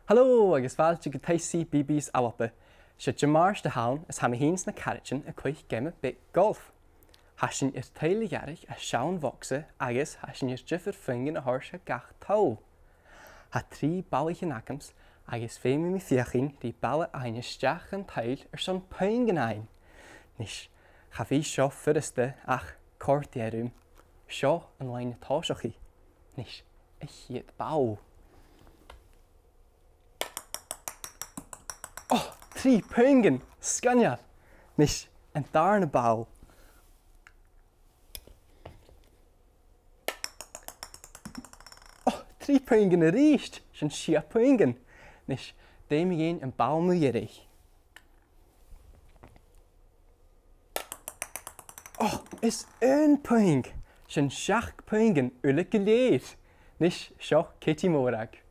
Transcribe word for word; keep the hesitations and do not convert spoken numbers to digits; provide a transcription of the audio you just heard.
Halò agus fàilte gu Taigh-slighe B B S ALBA. 'S e Dimàirt a th' ann is tha mi fhìn 's na caraidean a' cluich geama beag golf. Tha sinn air tadhal a ghearradh à seann bhogsa agus tha sinn air diofar phuingean a thoirt do gach tadhal. Tha trì ballaichean agamsa agus feumaidh mi feuchainn ri ball a dhèanamh a-steach dhan tadhal airson puingean fhaighinn. Nis, cha bhi seo furasta ach còrdaidh e rium. Seo an loidhne tòiseachaidh. Nis, a' chiad ball. Ò, trì puingean! Sgoinneil! Nis, an dàrna ball. Ò, trì puingean a-rithist! Sin sia puingean. Nis, dè mu dheidhinn am ball mu dheireadh? Ò, is aon puing! Sin seachd puingean uile gu lèir. Nis, seo Katie Mòrag.